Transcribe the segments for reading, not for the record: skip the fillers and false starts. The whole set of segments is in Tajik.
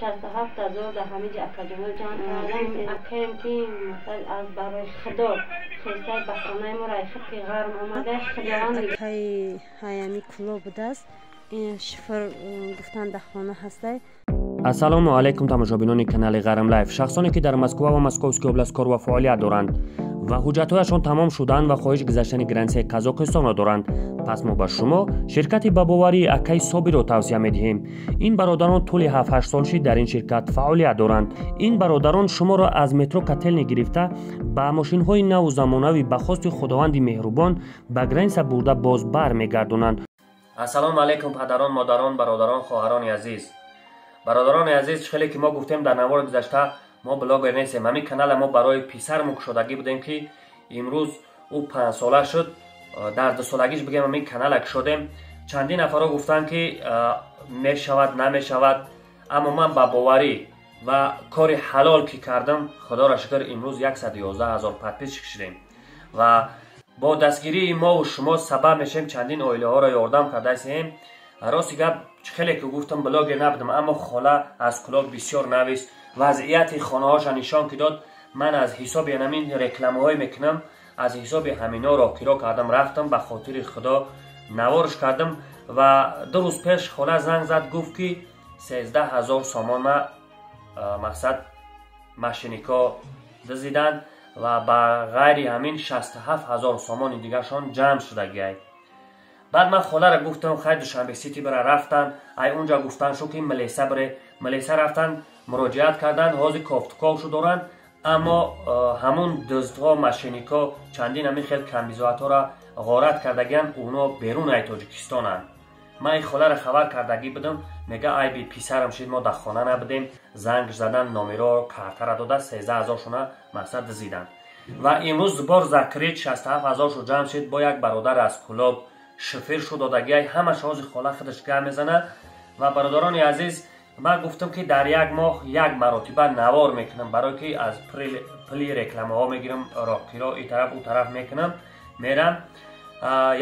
67 ҳазор дар ҳамиҷа акаҷоно ҷамъ кардам. Акаем ки масал аз барои Худо хестай ба хонаи мо райхиб ки ғарм омада, Худованд акаи ҳаями куло будааст. Ин шифр гуфтан дар хона ҳастай. Ассалому алайкум, тамошобинони канали Ғарм Лайф, шахсоне ки дар Москва ва Московский област кор ва фаъолият доранд ва ҳуҷҷатҳояшон тамом шуданд ва хоҳиш гузаштани границаи Қазоқистонро доранд, пас мо ба шумо ширкати ба боварии акаи Собирро тавсия медиҳем. Ин бародарон тӯли 7-8 сол шид дар ин ширкат фаъолият доранд. Ин бародарон шуморо аз метро Котельный гирифта ба мошинҳои наву замонавӣ ба хости Худованди меҳрубон ба граница бурда боз бар мегардонанд. Ассалому алайкум, падарон, модарон, бародарон, хоҳарони азиз. Бародарони азиз, хеле ки мо гуфтем дар навори гузашта, мо блогер нестем. Ҳамин канала мо барои писармон кушодагӣ будем, ки имрӯз ӯ 5сола шуд. Дар 2солагиш бигем ҳамин канала кушодем. Чандин нафарҳо гуфтанд, ки мешавад, намешавад, аммо ман ба боварӣ ва кори ҳалол ки кардам, Худоро шукр, имрӯз 111 ҳазор подписчик шудем ва бо дастгирии мову шумо сабаб мешавем, чандин оилаҳоро ёрдам кардаистем. Рости гап, хеле ки гуфтам, блогер набудам, аммо хола аз Кулоб бисёр навист, вазъияти хонаҳоша нишон ки дод, ман аз ҳисоби ҳамин рекламаҳое мекунам, аз ҳисоби ҳаминоро киро кардам, рафтам, ба хотири Худо наворш кардам. Ва 2 рӯз пеш хола занг зад, гуфт, ки 13 ҳазор сомона мақсад мошеннико дизиданд ва ба ғайри ҳамин 67 ҳазор сомони дигаршон ҷамъ шудагиай. Баъд ман холара гуфтам, хай, Душанбе Сити бира. Рафтан, ай унҷа гуфтан шу, ки милиса бире. Милиса рафтан, муроҷиат кардан, ҳозир кофтуковшу доранд, аммо ҳамун дуздҳо, мошеннико чандин ҳамин хел камбизоатҳоро ғорат кардагианд, уно берун ай Тоҷикистонанд. Ман ин холара хабар кардагӣ будам, мега, айби писарам шид, мо дар хона набудем, занг задан, номеро, картара дода, 13 ҳазоршона мақсад дизиданд. Ва имрӯз бор закрыть 67 ҳазоршу ҷамъ шид, бо як бародар аз Кулоб шофер шу додагиай. Ҳамаш ҳозир хола худаш гап мезанад. Ва бародарони азиз, ман гуфтам, ки дар як моҳ як маротиба навор мекунам, барое ки аз пули рекламаҳо мегирам, роҳкиро и тараф ӯ тараф мекунам, мерам.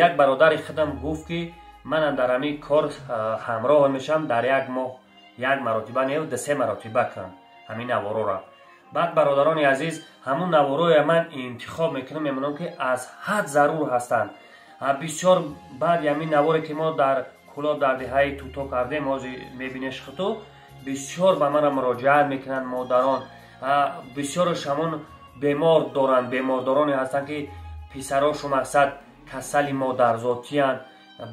Як бародари худам гуфт, ки манам дар ҳамин кор ҳамроҳ мешавам, дар як моҳ як маротиба не, ду-се маротиба кунам ҳамин наворора. Баъд, бародарони азиз, ҳамун наворое ман интихоб мекунам, мемонам, ки аз ҳад зарур ҳастанд бисёр. Баъди ҳамин наворе ки мо дар Кулоб, дар деҳаи Туто кардем, ҳозир мебинеш худто, бисёр ба мана муроҷиат мекунанд модарон. Бисёрш ҳамон бемор доранд, бемордороне ҳастанд, ки писарошу мақсад касали модарзотиянд.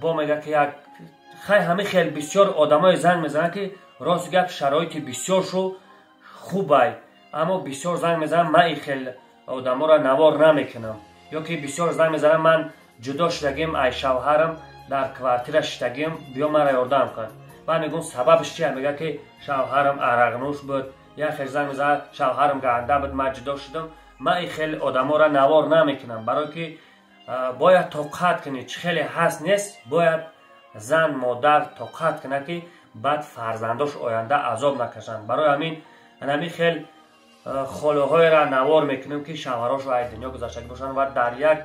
Бо мега, ки як хай ҳамин хел бисёр одамое занг мезананд, ки рости гап, шароити бисёршу хубай, аммо бисёр занг мезананд, ман ин хел одаморо навор намекунам. Ё ки бисёр занг мезананд, ман ҷудо шудагим ай шавҳарам, дар квартира шиштагим, биё мара ёрдам кун. Баъд мегӯм, сабабш чия? Мега, ки шавҳарам арақнӯш буд. Як хел занг мезанад, шавҳарам ганда буд, ман ҷудо шудам. Ман ин хел одаморо навор намекунам, барое ки бояд тоқат кунӣ, чӣ хеле ҳаст нест, бояд зан, модар тоқат кунад, ки баъд фарзандош оянда азоб накашанд. Барои ҳамин ҳамин хел холаҳоеро навор мекунем, ки шавҳарошо ай дунё гузаштагӣ бошанд ва дар як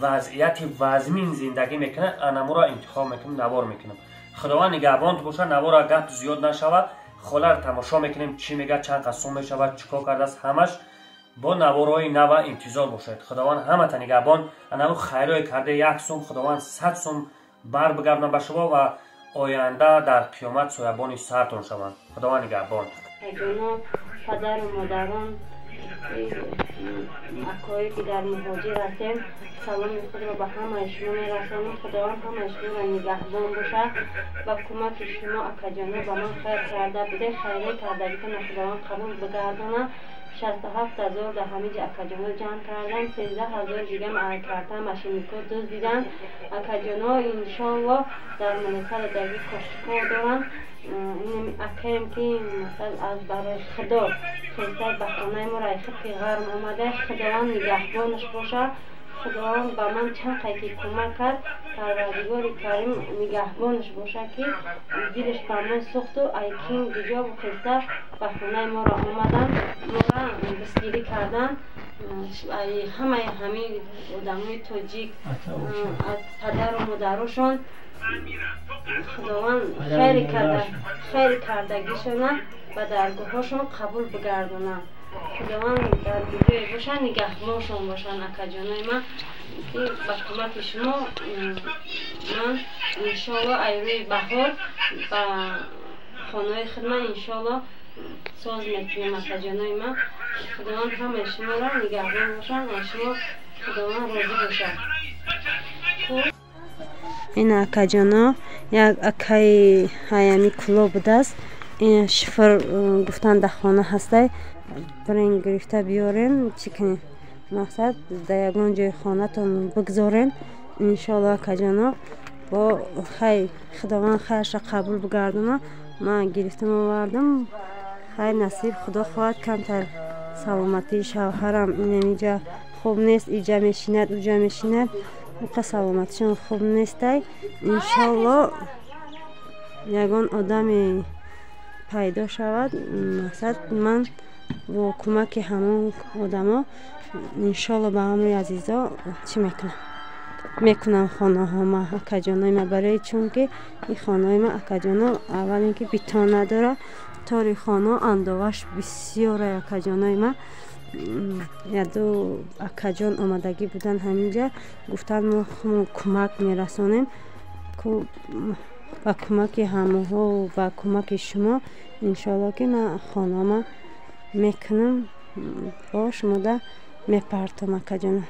вазъияти вазмин зиндагӣ мекунад, анамуро интихоб мекунем, навор мекунем. Худованд нигаҳбонту бошад. Навора гап зиёд нашавад, холаро тамошо мекунем, чӣ мегӯяд, чанд қад сум мешавад, чӣ кор кардааст, ҳамаш бо наворҳои нава интизор бошед. Худованд ҳамата нигаҳбон. Анаму хайрое карда як сум, Худованд 100 сум бар бигардонад ба шумо ва оянда дар қиёмат соябони сартон шаванд. Худованд нигаҳбон. Ҷоно, падару модарон, акое ки дар муҳоҷир ҳастем, саломи худро ба ҳамаи шумо мерасонам. Худованд ҳамаи шуморо нигаҳбон бошад. Ба кӯмаки шумо, акаҷоно, ба ман хайр карда буде, хайре кардагитона Худованд қабул бигардонад. 67 ҳазор дар ҳамиҷа акаҷоно ҷамъ кардам, 13 ҳазор дигам карта мошеннико дуздиданд. Акаҷоно, иншоаллоҳ, дар милисада даги кофтуков доранд. Акаем ки масал аз барои Худо хестай ба хонаи мо райхиб ки ғарм омада, Худованд нигаҳбонаш бошад. Худованд ба ман чанд қай ки кӯмак кард, Парвардигори Карим нигаҳбонаш бошад, ки дилаш ба мо сӯхту айкин гиҷобу хеста ба хонаи моро омаданд, мора дастгирӣ карданд. Ҳамаи ҳамин одамои тоҷик аз падару модарошон Худованд хайри кардагишона. Ба даргоҳҳошон қабул бигардонад. Худованд дар куҷое бошанд, нигаҳбоншон бошанд, акаҷонои ман, ки ба кӯмаки шумо ман иншоалло ай рӯи баҳор ба хонаҳои худман иншоалло соз мекунем, акаҷонои ман. Худованд ҳамаи шуморо нигаҳбон бошад, аз шумо Худованд розӣ бошад. Ин, акаҷоно, як акаи ҳаями куло будааст. Ин шифр гуфтан дар хона ҳастай, бирен гирифта биёрен, чӣ кунем, мақсад дар ягон ҷои хонатон бигзорен. Иншоалло, акаҷоно, бо хай Худованд хайрша қабул бигардона. Ман гирифтам, овардам. Хай, насиб, Худо хоҳад, камтар саломатии шавҳарам инамиҷа хуб нест, иҷа мешинад, уҷа мешинад, уқа саломатишон хуб нестай. Иншоалло, ягон одаме пайдо шавад, мақсад ман бо кӯмаки ҳамон одамо иншоалло ба ҳамаи азизо чӣ мекунам, мекунам хонаҳома, акаҷонои ма. Барои чунки ин хонаҳои ма, акаҷоно, аввал ин ки бетон надора, тори хона андоваш бисёре, акаҷонои ма. Яду акаҷон омадагӣ будан ҳаминҷа, гуфтанд, мо кӯмак мерасонем. Ба кӯмаки ҳамоҳо, ба кӯмаки шумо иншоалло ки ман хонама мекунам, бо шумода мепартом, акаҷоно.